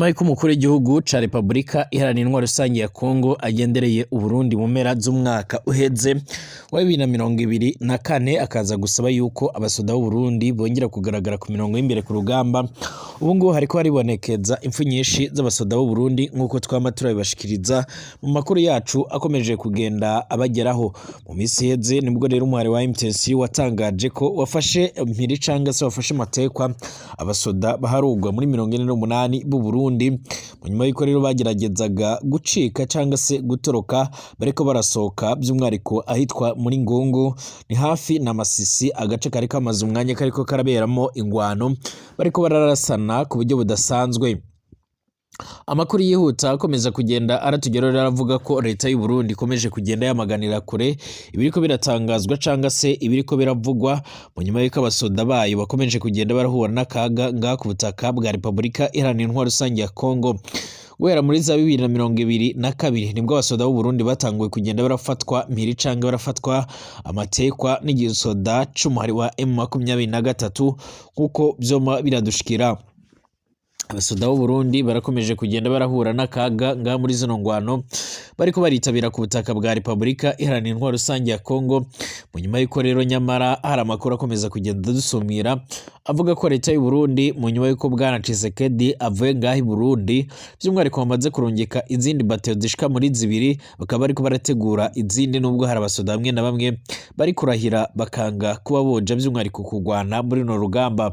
Nyuma y'uko umukuru w'igihugu ca Repubulika Iharanira Intwaro Rusangi ya Kongo agendereye Uburundi mu mpera z'umwaka uheze wa 2024, akaza gusaba yuko abasoda b'Uburundi bongera kugaragara ku mirongo y'imbere ku rugamba, ubu ngubu hariko haribonekeza impfu nyinshi z'abasoda b'Uburundi, nk'uko twama turabibashikiriza mu makuru yacu akomeje kugenda abageraho. Mu minsi iheze nibwo rero umuhari wa M23 watangaje ko wafashe mpiri cangwa se wafashe matekwa abasoda baharugwa muri 48 b'Uburundi, mu nyuma y'uko rero bageragezaga gucika cangwa se gutoroka bariko barasohoka, by'umwihariko ahitwa muri Ngungu, ni hafi na Masisi, agace kari kamaze umwanya kariko karaberamo ingwano, bariko bararasana ku buryo budasanzwe. Amakuru yihuta akomeza kugenda aratugeraho rero aravuga ko leta y'u Burundi ikomeje kugenda yamaganira kure ibiriko biratangazwa cangwa se ibiriko biravugwa, mu nyuma y'uko abasoda bayo bakomeje kugenda barahura n'akaga ngaha ku butaka bwa Repubulika Iharanira Intwaro Rusange ya Kongo. Guhera muri za 2022 nibwo abasoda b'u Burundi batanguye kugenda barafatwa mpiri canke barafatwa amatekwa n'igisoda c'umuhari wa M23, nk'uko vyoma biradushikira. Abasoda b'u Burundi barakomeje kugenda barahura n'akaga ngaha muri zino ngwano bariko baritabira ku butaka bwa Repubulika Iharanira Intwaro Rusange ya Kongo, mu nyuma y'uko rero nyamara hari amakuru akomeza kugenda dusumira avuga ko leta y'u Burundi, mu nyuma y'uko bwana Tshisekedi avuye ngaha i Burundi, by'umwihariko bamaze kurungika izindi bateyo zishika muri zibiri, bakaba bariko barategura izindi, nubwo hari abasoda bamwe na bamwe bari kurahira bakanga kuba boja by'umwihariko kurwana muri runo rugamba.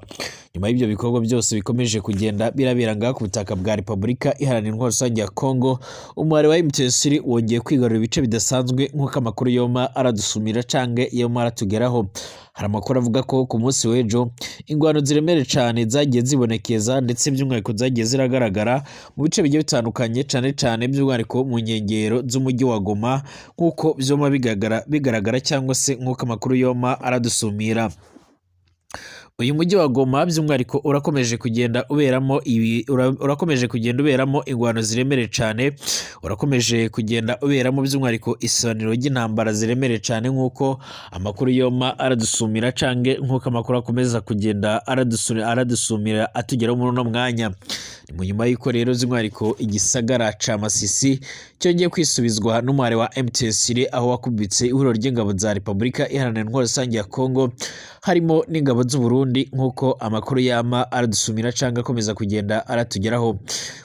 Nyuma y'ibyo bikorwa byose bikomeje kugenda birabera ngaha ku butaka bwa Repubulika Iharanira Intwaro Rusange ya Kongo, umuhari wa M23 wongeye kwigarurira ibice bidasanzwe, nk'uko amakuru yoma aradusumira canke yoma aratugeraho. Hari amakuru avuga ko ku munsi w'ejo ingwano ziremereye cane zagiye zibonekeza, ndetse by'umwihariko zagiye ziragaragara mu bice bigiye bitandukanye, cane cane by'umwihariko mu nkengero z'umujyi wa Goma, nk'uko vyoma bigaragara cyangwa se nk'uko amakuru yoma aradusumira. Uyu mujyi wa Goma by'umwihariko urakomeje kugenda uberamo ibi, urakomeje kugenda uberamo ingwano ziremereye cane, urakomeje kugenda uberamo by'umwihariko isaniro ry'intambara ziremereye cane, nk'uko amakuru yoma aradusumira canke nk'uko amakuru akomeza kugenda aradusumira atugeraho muri uno mwanya. Ni mu nyuma y'uko rero by'umwihariko igisagara ca Masisi cyongeye kwisubizwa n'umuhari wa M23, aho wakubitse ihuriro ry'ingabo za Repubulika Iharanira Intwaro Rusange ya Kongo, harimo n'ingabo z'u Burundi, nk'uko amakuru yama aradusumira canke akomeza kugenda aratugeraho.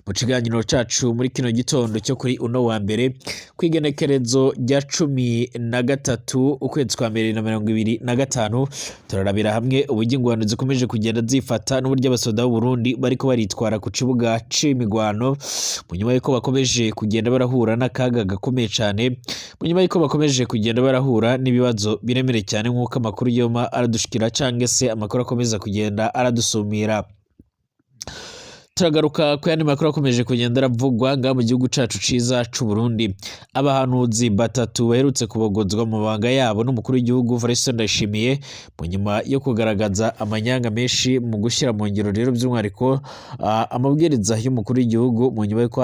Mu kiganiro cacu muri kino gitondo cyo kuri uno wa mbere, kw'igenekerezo rya 13 ukwezi kwa mbere na 2025, turarabira hamwe uburyo ingwano zikomeje kugenda zifata n'uburyo abasoda b'u Burundi bariko baritwara ku kibuga c'imigwano, mu nyuma y'uko bakomeje kugenda barahura n'akaga gakomeye cane, mu nyuma y'uko bakomeje kugenda barahura n'ibibazo biremereye cyane, nk'uko amakuru yoma aradushikira canke se amakuru akomeza kugenda aradusumira. Turagaruka ku yandi makuru akomeje kugenda aravugwa ngaha mu gihugu cacu ciza c'u Burundi. Abahanuzi batatu baherutse kubogozwa mu mabanga yabo n'umukuru w'igihugu Evariste Ndayishimiye, mu nyuma yo kugaragaza amanyanga menshi mu gushyira mu ngiro rero by'umwihariko amabwiriza y'umukuru w'igihugu, mu nyuma y'uko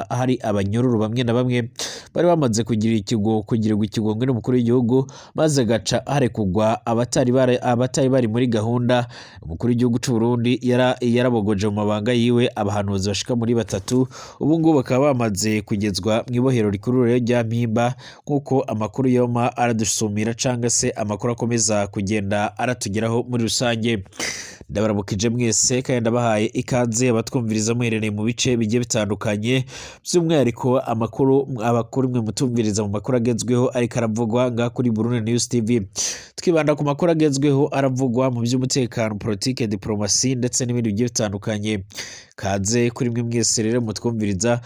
hari abanyururu bamwe na bamwe bari bamaze kugira ikigo kugirirwa ikigongwe n'umukuru w'igihugu, maze gaca harekugwa abatari bari muri gahunda. Umukuru w'igihugu c'u Burundi yarabogoje mu mabanga yiwe abahanuzi bashika muri batatu, ubu ngubu bakaba bamaze kugezwa mu ibohero rikuru rero rya Mpimba, nk'uko amakuru yoma aradusumira cangwa se amakuru akomeza kugenda aratugeraho muri rusange. Ndabaramukije mwese kandi ndabahaye ikaze abatwumviriza muherereye mu bice bigiye bitandukanye, by'umwihariko amakuru abakuru mwe mutumviriza mu makuru agezweho ariko aravugwa ngaha kuri Burundi News TV. Twibanda ku makuru agezweho aravugwa mu by'umutekano, politike, diplomasi ndetse n'ibindi bigiye bitandukanye. Kaze kuri mwe mwese rero mutwumviriza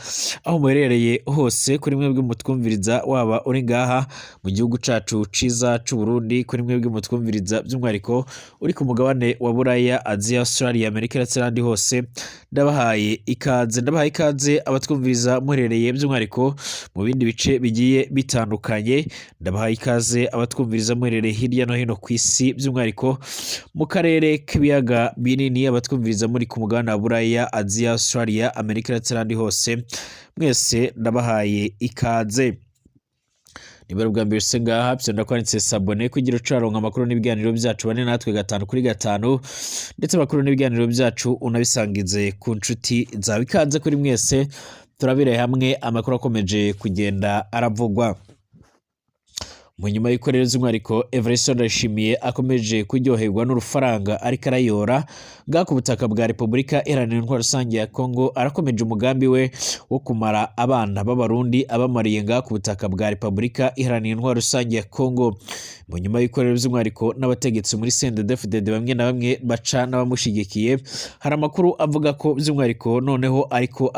aho muherereye hose, kuri mwebwe mutwumviriza waba uri ngaha mu gihugu cacu ciza c'u Burundi, kuri mwebwe mutwumviriza by'umwihariko uri ku mugabane wa Buraya, Aziya, Australia, Amerika ndetse n'ahandi hose, ndabahaye ikaze. Ndabahaye ikaze abatwumviriza muherereye by'umwihariko mu bindi bice bigiye bitandukanye, ndabahaye ikaze abatwumviriza muherereye hirya no hino ku isi, by'umwihariko mu karere k'ibiyaga binini, abatwumviriza muri ku mugabane wa Buraya, Aziya, Australia, Amerika ndetse n'ahandi hose, mwese ndabahaye ikaze. Niba ari ubwa mbere use ngaha, byonda kwanditse s'abonner kugira ucaronka amakuru n'ibiganiro byacu. Bane natwe gatanu kuri gatanu, ndetse amakuru n'ibiganiro byacu unabisangize ku nshuti zawe. Ikaze kuri mwese, turabire hamwe amakuru akomeje kugenda aravugwa. Mu nyuma y'uko rero by'umwihariko Evariste Ndayishimiye akomeje kuryoherwa n'urufaranga ariko arayora bwa ku butaka bwa Repubulika Iharanira Intwaro Rusange ya Kongo, arakomeje umugambi we wo kumara abana b'Abarundi abamariye ngaha ku butaka bwa Repubulika Iharanira Intwaro Rusange ya Kongo. Mu nyuma y'uko rero by'umwihariko n'abategetsi muri CNDD-FDD bamwe na bamwe baca n'abamushyigikiye, hari amakuru avuga ko by'umwihariko noneho ariko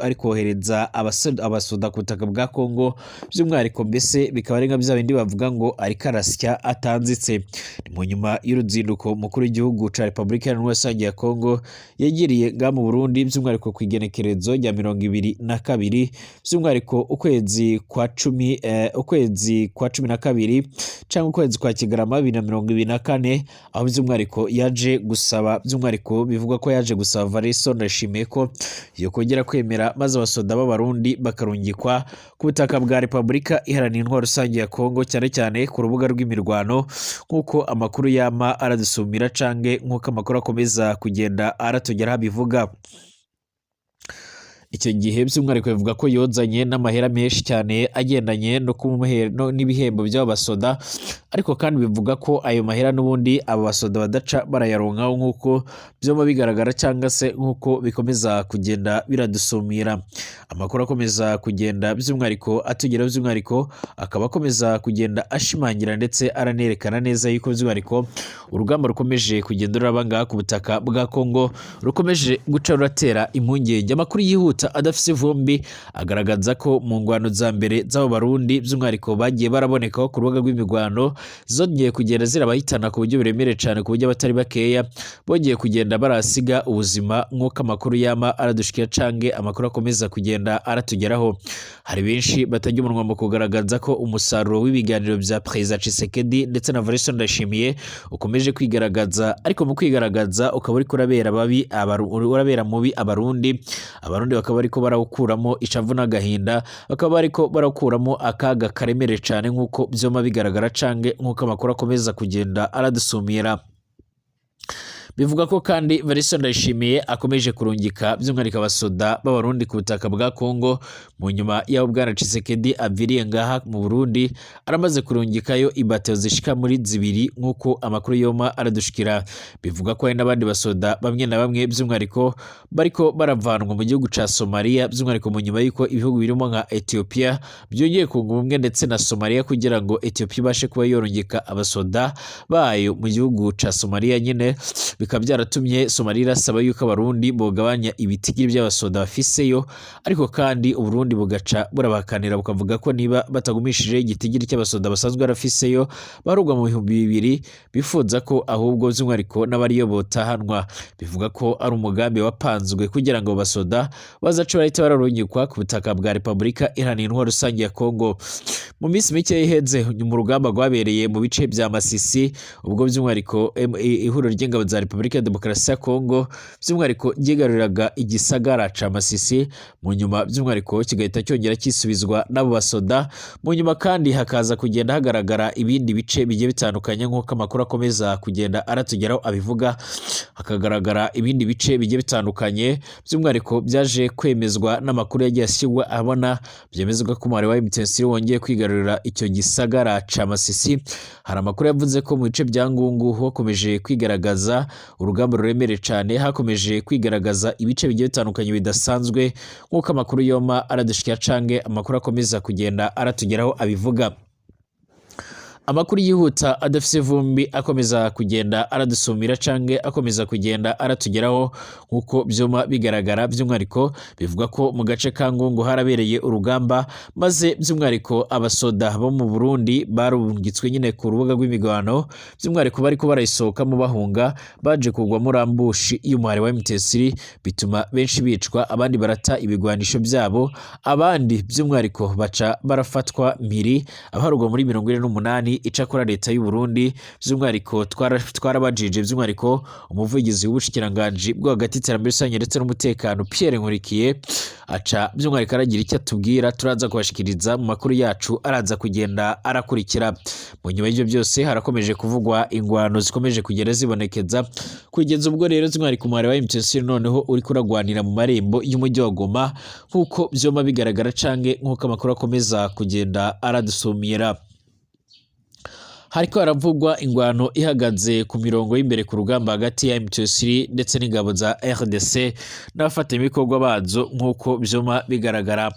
ari kohereza abasoda ku butaka bwa Kongo, by'umwihariko mbese bikaba ari nka bya bindi bavuga ngo ariko arasya atanzitse. Ni mu nyuma y'uruzinduko mukuru w'igihugu ca Repubulika Iharanira Rusange ya Kongo yagiriye ngaha mu Burundi, by'umwihariko ku igenekerezo rya 22, by'umwihariko ukwezi kwa cumi, ukwezi kwa 12 cyangwa ukwezi kwa Kigarama 2024, aho by'umwihariko yaje gusaba, by'umwihariko bivugwa ko yaje gusaba Evariste Ndayishimiye ko yokongera kwemera maze abasoda b'Abarundi bakarungikwa ku butaka bwa Repubulika Iharanira Intwaro Rusange ya Kongo, cyane cyane ku rubuga rw'imirwano, nk'uko amakuru yama aradusumira cange nk'uko amakuru akomeza kugenda aratugeraho abivuga. Icyo gihe by'umwihariko bivuga ko yozanye n'amahera menshi cyane agendanye no n'ibihembo by'abo basoda, ariko kandi bivuga ko ayo mahera n'ubundi abo basoda badaca barayaronkaho, nk'uko byoma bigaragara cyangwa se nk'uko bikomeza kugenda biradusumira. Amakuru akomeza kugenda by'umwihariko atugeraho, by'umwihariko akaba akomeza kugenda ashimangira ndetse aranerekana neza yuko by'umwihariko urugamba rukomeje kugenda ruraba ngaha ku butaka bwa Kongo rukomeje guca ruratera impungenge. Amakuru yihuta adafise ivumbi agaragaza ko mu ngwano za mbere z'abo Barundi by'umwihariko bagiye barabonekaho ku rubuga rw'imirwano zongeye kugenda zirabahitana ku buryo buremereye cyane, ku buryo abatari bakeya bongeye kugenda barasiga ubuzima, nk'uko amakuru yama aradushikira cange amakuru akomeza kugenda aratugeraho. Hari benshi batajya umunwa mu kugaragaza ko umusaruro w'ibiganiro bya Perezida Tshisekedi ndetse na Evariste Ndayishimiye ukomeje kwigaragaza, ariko mu kwigaragaza ukaba uriko urabera babi urabera mubi Abarundi. Abarundi bakaba bariko barawukuramo ishavu n'agahinda, bakaba bariko barawukuramo akaga karemereye cyane, nk'uko byoma bigaragara cange nk'uko amakuru akomeza kugenda aradusumira. Bivuga ko kandi Evariste Ndayishimiye akomeje kurungika by'umwihariko abasoda b'Abarundi ku butaka bwa Kongo mu nyuma y'aho Bwana Tshisekedi aviriye ngaha mu Burundi, aramaze kurungikayo ibateyo zishika muri zibiri, nk'uko amakuru yoma aradushikira. Bivuga ko hari n'abandi basoda bamwe na bamwe by'umwihariko bariko baravanwa mu gihugu ca Somalia, by'umwihariko mu nyuma y'uko ibihugu birimo nka Ethiopia byongeye kunga ubumwe ndetse na Somalia kugira ngo Ethiopia ibashe kuba yorungika abasoda bayo mu gihugu ca Somalia nyine, bikaba byaratumye Somalia irasaba yuko Abarundi bogabanya ibitigiri by'abasoda bafiseyo, ariko kandi Uburundi bugaca burabakanira bukavuga ko niba batagumishije igitigiri cy'abasoda basanzwe barafiseyo barugwa mu 2000, bifuza ko ahubwo by'umwihariko n'abariyo botahanwa. Bivuga ko ari umugambi wapanzwe kugira ngo basoda bazaca bahita bararungikwa ku butaka bwa Repubulika Iharanira Intwaro Rusange ya Kongo. Mu minsi mike iheze, mu rugamba rwabereye mu bice bya Masisi, ubwo by'umwihariko ihuriro ry'ingabo za Repubulika ya Demokarasi ya Kongo by'umwihariko ryigaruriraga igisagara ca Masisi, mu nyuma by'umwihariko kigahita cyongera kisubizwa n'abo basoda. Mu nyuma kandi hakaza kugenda hagaragara ibindi bice bigiye bitandukanye, nk'uko amakuru akomeza kugenda aratugeraho abivuga, hakagaragara ibindi bice bigiye bitandukanye by'umwihariko byaje kwemezwa n'amakuru yagiye ashyirwa abona, byemezwa ko umubare wa M23 wongeye kwigarurira icyo gisagara ca Masisi. Hari amakuru yavuze ko mu bice bya Ngungu hakomeje kwigaragaza urugamba ruremereye cyane, hakomeje kwigaragaza ibice bigiye bitandukanye bidasanzwe, nk'uko amakuru yoma aradushikira cange amakuru akomeza kugenda aratugeraho abivuga. Amakuru yihuta adafise ivumbi akomeza kugenda aradusumira cange akomeza kugenda aratugeraho, nk'uko byuma bigaragara, by'umwihariko bivuga ko mu gace ka Ngungu harabereye urugamba, maze by'umwihariko abasoda bo mu Burundi barungitswe nyine ku rubuga rw'imigwano, by'umwihariko bariko barayisohokamo bahunga, baje kugwa muri ambushi y'umuhari wa M23, bituma benshi bicwa, abandi barata ibigwanisho byabo, abandi by'umwihariko baca barafatwa mpiri, abaharugwa muri 48. Icakora leta y'u Burundi by'umwihariko twarabajije by'umwihariko umuvugizi w'ubushikiranganji bwo hagati, iterambere rusange ndetse n'umutekano, Pierre Nkurikiye, aca by'umwihariko aragira icyo atubwira. Turaza kubashikiriza mu makuru yacu araza kugenda arakurikira. Mu nyuma y'ibyo byose harakomeje kuvugwa ingwano zikomeje kugenda zibonekeza kugeza ubwo rero by'umwihariko umuhari wa M23 noneho uri kuragwanira mu marembo y'umujyi wa Goma, nk'uko byoma bigaragara canke nk'uko amakuru akomeza kugenda aradusumira. Hariko haravugwa ingwano ihagaze ku mirongo y'imbere ku rugamba hagati ya M23 ndetse n'ingabo za RDC n'abafatanyabikorwa bazo, nk'uko vyoma bigaragara.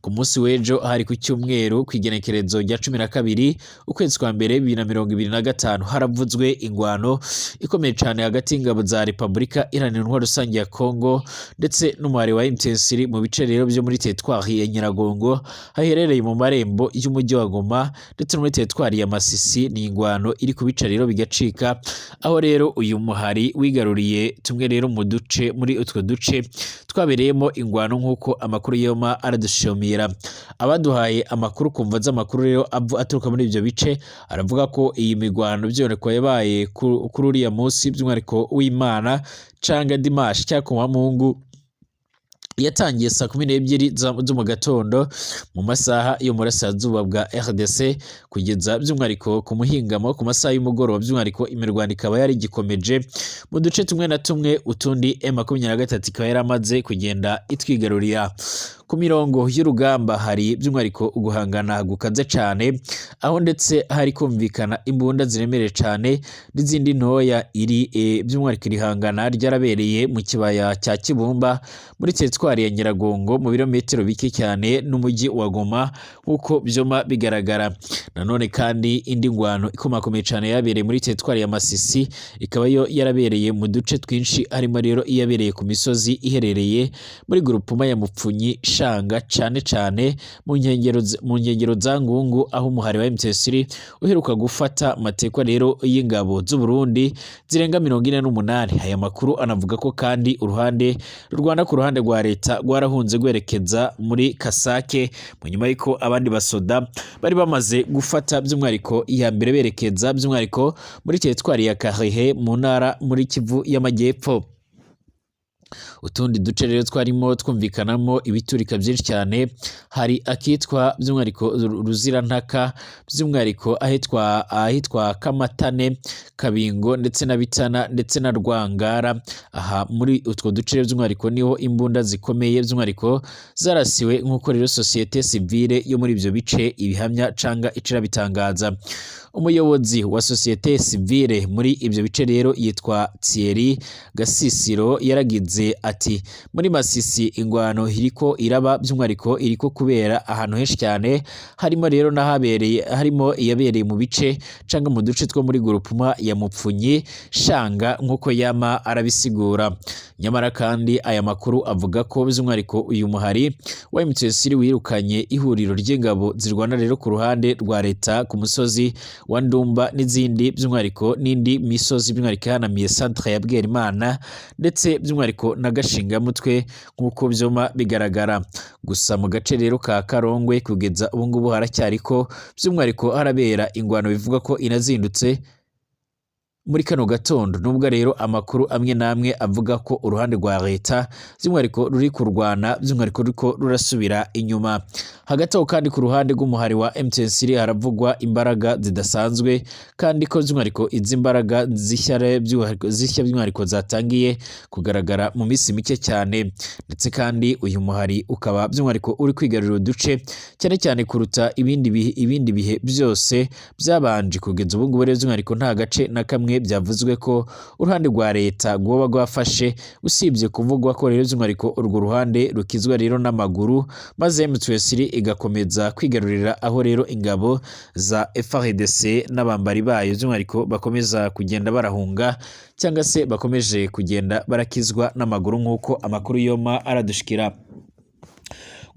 Ku munsi w'ejo hari ku cyumweru, kw'igenekerezo rya 12 ukwezi kwa mbere 2025, haravuzwe ingwano ikomeye cane hagati y'ingabo za Repubulika Iharanira Intwaro Rusange ya Congo ndetse n'umuhari wa M23 mu bice rero vyo muri teritwari ya Nyiragongo haherereye mu marembo y'umujyi wa Goma, ndetse no muri teritwari ya Masisi. Ni ingwano iri kubica rero bigacika, aho rero uyu muhari wigaruriye tumwe rero mu duce muri utwo duce twabereyemo ingwano, nk'uko amakuru yoma aradushimira. Abaduhaye amakuru kumva z'amakuru rero aturuka muri ibyo bice aravuga ko iyi migwano by'umwihariko yabaye kuri uriya munsi by'umwihariko w'Imana canga dimanche cyangwa ku wa Mungu, yatangiye saa 12 zo mu gatondo mu masaha yo mu burasirazuba bwa RDC kugeza by'umwihariko ku muhingamo ku masaha y'umugoroba. By'umwihariko imirwano ikaba yari igikomeje mu duce tumwe na tumwe, utundi M23 ikaba yaramaze kugenda itwigarurira. Ku mirongo y'urugamba hari by'umwihariko uguhangana gukaze cane, aho ndetse hari kumvikana imbunda ziremereye cane n'izindi ntoya. Iri by'umwihariko irihangana ryarabereye mu kibaya cya Kibumba muri teritwari ya Nyiragongo, mu birometero bike cyane n'umujyi wa Goma, nk'uko byoma bigaragara. Nanone kandi indi ngwano ikomakomeye cane yabereye muri teritwari ya Masisi, ikaba yo yarabereye mu duce twinshi, harimo rero iyabereye ku misozi iherereye muri grupuma ya Mupfunyi Shanga, cane cane mu nkengero za Ngungu, aho umuhari wa M23 uheruka gufata matekwa rero y'ingabo z'u Burundi zirenga 48. Aya makuru anavuga ko kandi uruhande rurwana ku ruhande rwa leta rwarahunze rwerekeza muri Kasake, mu nyuma y'uko abandi basoda bari bamaze gufata by'umwihariko iya mbere berekeza by'umwihariko muri teritwari ya Karehe mu ntara muri Kivu y'Amajyepfo. Utundi duce rero twarimo twumvikanamo ibiturika byinshi cyane hari akitwa by'umwihariko Ruzirantaka, by'umwihariko ahitwa Kamatane, Kabingo ndetse na Bitana ndetse na Rwangara. Aha muri utwo duce by'umwihariko niho imbunda zikomeye by'umwihariko zarasiwe, nk'uko rero sosiyete sivile yo muri ibyo bice ibihamya canga icirabitangaza. Umuyobozi wa sosiyete sivile muri ibyo bice rero yitwa Thierry Gasisiro, yaragize ati: "Muri Masisi ingwano iriko iraba, by'umwihariko iriko kubera ahantu henshi cyane, harimo rero n'ahabereye, harimo iyabereye mu bice canga mu duce two muri grupuma ya Mupfunyi Shanga," nk'uko yama arabisigura. Nyamara kandi aya makuru avuga ko by'umwihariko uyu muhari wa M23 wirukanye ihuriro ry'ingabo zirwana rero ku ruhande rwa leta ku musozi wa Ndumba n'izindi by'umwihariko n'indi misozi by'umwihariko ihanamiye centre ya Bwerimana ndetse by'umwihariko na Gashingamutwe, nk'uko byoma bigaragara. Gusa mu gace rero ka Karongwe kugeza ubu ngubu haracyariko by'umwihariko harabera ingwano, bivuga ko inazindutse muri kano gatondo, nubwo rero amakuru amwe n'amwe avuga ko uruhande rwa leta by'umwihariko ruri kurwana, by'umwihariko ruriko rurasubira inyuma. Hagati aho kandi ku ruhande rw'umuhari wa M23 haravugwa imbaraga zidasanzwe, kandi ko by'umwihariko izi mbaraga zishya by'umwihariko zatangiye kugaragara mu minsi mike cyane. Ndetse kandi uyu muhari ukaba by'umwihariko uri kwigarurira uduce cyane cyane kuruta ibindi bihe byose byabanje. Kugeza ubu ngubu rero by'umwihariko nta gace na kamwe byavuzwe ko uruhande rwa leta rwoba rwafashe, usibye kuvugwa ko rero by'umwihariko urwo ruhande rukizwa rero n'amaguru, maze M23 igakomeza kwigarurira aho rero ingabo za FARDC n'abambari bayo by'umwihariko bakomeza kugenda barahunga cyangwa se bakomeje kugenda barakizwa n'amaguru, nk'uko amakuru yoma aradushikira.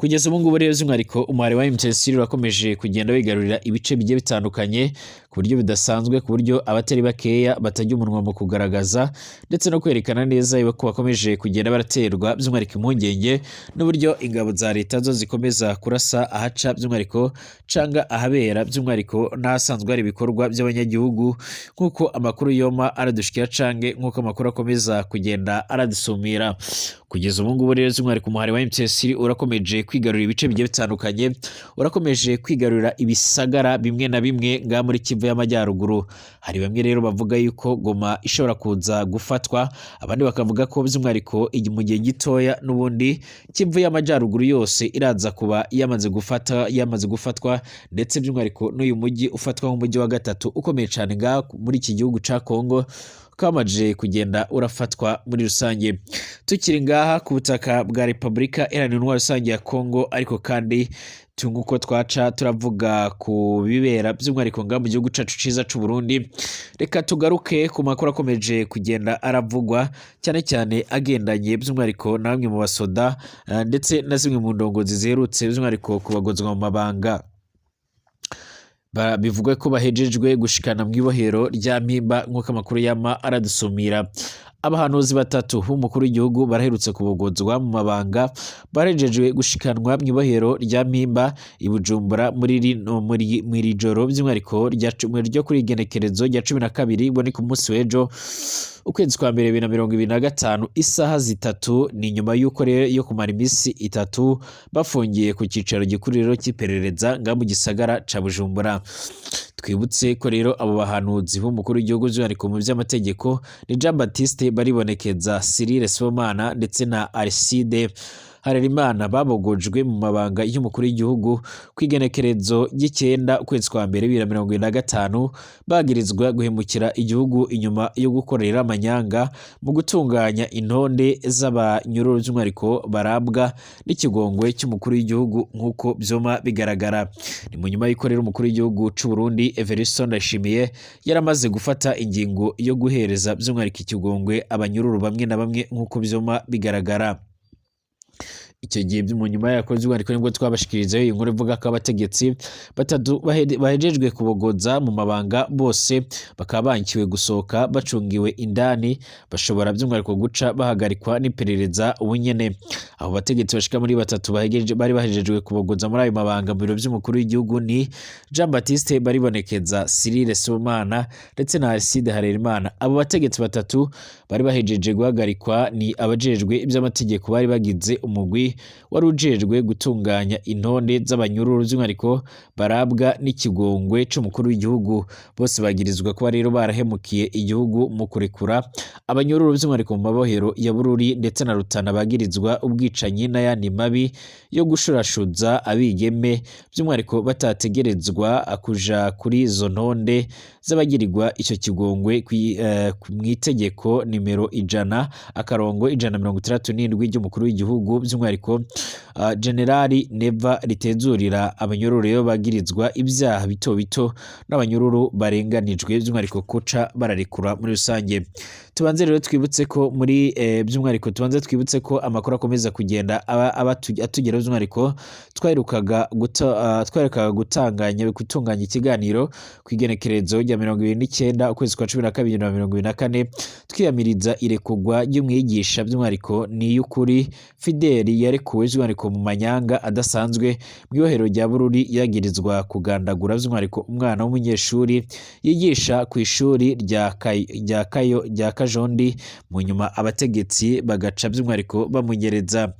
Kugeza ubu ngubu rero by'umwihariko umuhari wa M23 urakomeje kugenda wigarurira ibice bigiye bitandukanye. ku buryo bidasanzwe, ku buryo abatari bakeya batajya umunwa mu kugaragaza ndetse no kwerekana neza ko bakomeje kugenda baraterwa by'umwihariko impungenge n'uburyo ingabo za leta zo zikomeza kurasa ahaca by'umwihariko canga ahabera by'umwihariko n'ahasanzwe hari ibikorwa by'abanyagihugu, nk'uko amakuru yoma aradushikira cange nk'uko amakuru akomeza kugenda aradusumira. Kugeza ubu ngubu rero by'umwihariko umuhari wa M23 urakomeje kwigarurira ibice bigiye bitandukanye, urakomeje kwigarurira ibisagara bimwe na bimwe ngaha muri Kivu y'Amajyaruguru. Hari bamwe rero bavuga yuko Goma ishobora kuza gufatwa, abandi bakavuga ko by'umwihariko mu gihe gitoya n'ubundi Kivu y'Amajyaruguru yose iraza kuba yamaze gufatwa, ndetse by'umwihariko n'uyu mujyi ufatwa nk'umujyi wa gatatu ukomeye cyane ngaha muri iki gihugu ca Kongo kamaje kugenda urafatwa muri rusange. Tukiri ngaha ku butaka bwa Repubulika Iharanira Intwaro Rusange ya Kongo, ariko kandi nk'uko twaca turavuga ku bibera by'umwihariko ngaha mu gihugu cacu ciza c'u Burundi, reka tugaruke ku makuru akomeje kugenda aravugwa cyane cyane agendanye by'umwihariko na bamwe mu basoda ndetse na zimwe mu ndongozi ziherutse by'umwihariko kubagozwa mu mabanga. Bivugwa ko bahejejwe gushikana mu ibohero rya Mpimba nk'uko amakuru yama aradusumira. Abahanuzi batatu b'umukuru w'igihugu baraherutse kubogozwa mu mabanga, barejejwe gushikanwa mu ibohero rya Mpimba i Bujumbura muri rino muri joro by'umwihariko ryo kuri igenekerezo rya 12, ubwo ni ku munsi w'ejo ukwezi kwa mbere 2025 isaha 3. Ni nyuma y'uko rero yo kumara iminsi 3 bafungiye ku cicaro gikuru rero cy'iperereza ngaha mu gisagara ca Bujumbura. Twibutse ko rero abo bahanuzi b'umukuru w'igihugu by'umwihariko mu by'amategeko ni Jean Baptiste Baribonekeza, Cyril Sibomana ndetse na Aristide Harerimana, babogojwe mu mabanga y'umukuru w'igihugu ku igenekerezo ry'icenda ukwezi kwa mbere 2025, bagirizwa guhemukira igihugu inyuma yo gukorera amanyanga mu gutunganya intonde z'abanyururu by'umwihariko barabwa n'ikigongwe cy'umukuru w'igihugu nk'uko vyoma bigaragara. Ni mu nyuma y'uko rero umukuru w'igihugu c'u Burundi Evariste Ndayishimiye yaramaze gufata ingingo yo guhereza by'umwihariko ikigongwe abanyururu bamwe na bamwe nk'uko vyoma bigaragara. Icyo gihe mu nyuma yakoze urwandiko nibwo twabashikirizayo inkuru ivuga ko abategetsi batatu bahejejwe kubogoza mu mabanga bose bakaba bankiwe gusohoka bacungiwe indani, bashobora by'umwihariko guca bahagarikwa n'iperereza ubunyene. Abo bategetsi bashika muri batatu bari bahejejwe kubogoza muri ayo mabanga mu biro by'umukuru w'igihugu ni Jean Baptiste Baribonekeza, Cyril Sibomana ndetse na Aristide Harerimana. Abo bategetsi batatu bari bahejeje guhagarikwa ni abajejwe iby'amategeko bari bagize umugwi wari ujejwe gutunganya intonde z'abanyururu by'umwihariko barabwa n'ikigongwe c'umukuru w'igihugu. Bose bagirizwa kuba rero barahemukiye igihugu mu kurekura abanyururu by'umwihariko mu mabohero ya Bururi ndetse na Rutana, bagirizwa ubwicanyi n'ayandi mabi yo gushurashuza abigeme by'umwihariko batategerezwa kuja kuri izo ntonde z'abagirirwa icyo kigongwe mw'itegeko nimero 100-167 ry'umukuru w'igihugu by'umwihariko Generali Neva ritezurira abanyururu rero bagirizwa ibyaha bito bito n'abanyururu barenganijwe by'umwihariko kuca bararekura muri rusange. Tubanze rero twibutse ko muri by'umwihariko tubanze twibutse ko amakuru akomeza kugenda atugeraho by'umwihariko twaherukaga gutunganya ikiganiro ku igenekerezo rya 29 ukwezi kwa 12 2024, twiyamiriza irekurwa ry'umwigisha by'umwihariko ni y'ukuri Fidel yarekuwe by'umwihariko mu manyanga adasanzwe mu ibohero rya Bururi, yagirizwa kugandagura by'umwihariko umwana w'umunyeshuri yigisha ku ishuri rya Kajondi, mu nyuma abategetsi bagaca by'umwihariko bamunyereza.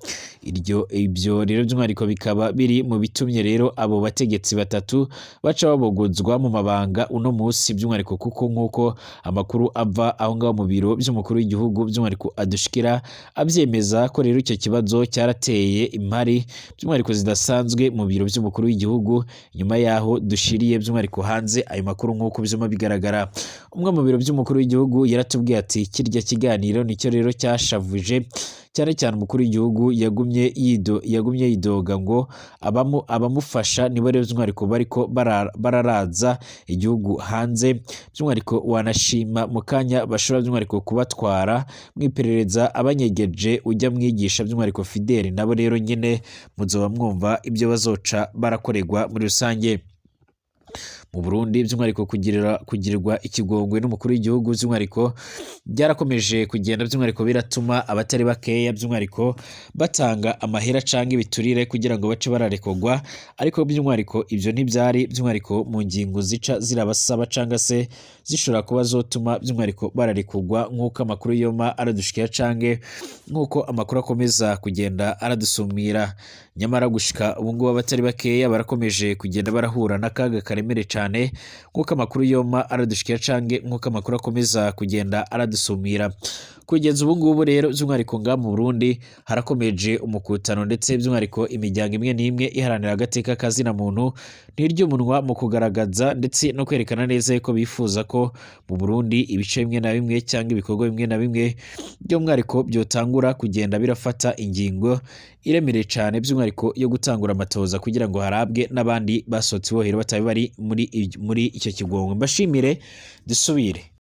Ibyo rero by'umwihariko bikaba biri mu bitumye rero abo bategetsi batatu baca babogozwa mu mabanga uno munsi by'umwihariko, kuko nk'uko amakuru ava aho ngaho mu biro by'umukuru w'igihugu by'umwihariko adushikira abyemeza ko rero icyo kibazo cyarateye impari by'umwihariko zidasanzwe mu biro by'umukuru w'igihugu, nyuma yaho dushiriye by'umwihariko hanze ayo makuru nk'uko byuma bigaragara. Umwe mu biro by'umukuru w'igihugu yaratubwiye ati kirya kiganiro nicyo rero cyashavuje cyane cyane umukuru w'igihugu, yagumye yidoga ngo abamufasha nibo rero by'umwihariko bariko bararaza igihugu hanze, by'umwihariko wanashima mu kanya bashobora by'umwihariko kubatwara mu iperereza abanyegeje ujya mwigisha by'umwihariko Fidel, nabo rero nyine muzoba mwumva ibyo bazoca barakorerwa muri rusange. Mu Burundi by'umwihariko kugirirwa ikigongwe n'umukuru w'igihugu by'umwihariko byarakomeje kugenda by'umwihariko biratuma abatari bakeya by'umwihariko batanga amahera canke ibiturire kugira ngo bace bararekurwa, ariko by'umwihariko ivyo ntivyari by'umwihariko mu ngingo zica zirabasaba canga se zishobora kuba zotuma by'umwihariko bararekurwa, nk'uko amakuru yoma aradushikira canke nk'uko amakuru akomeza kugenda aradusumira. Nyamara gushika ubu ngubu abatari bakeya barakomeje kugenda barahura n'akaga karemere cane, nk'uko amakuru yoma aradushikira canke nk'uko amakuru akomeza kugenda aradusumira. Kugeza ubu ngubu rero by'umwihariko ngaha mu Burundi harakomeje umukutano, ndetse by'umwihariko imiryango imwe n'imwe iharanira agateka ka zina muntu ntirya umunwa mu kugaragaza ndetse no kwerekana neza yuko bifuza ko mu Burundi ibice bimwe na bimwe cyangwa ibikorwa bimwe na bimwe by'umwihariko byotangura kugenda birafata ingingo iremereye cane by'umwihariko yo gutangura amatoza kugira ngo harabwe n'abandi basohotse ibohero batari bari muri icyo kigongo. Mbashimire, dusubire.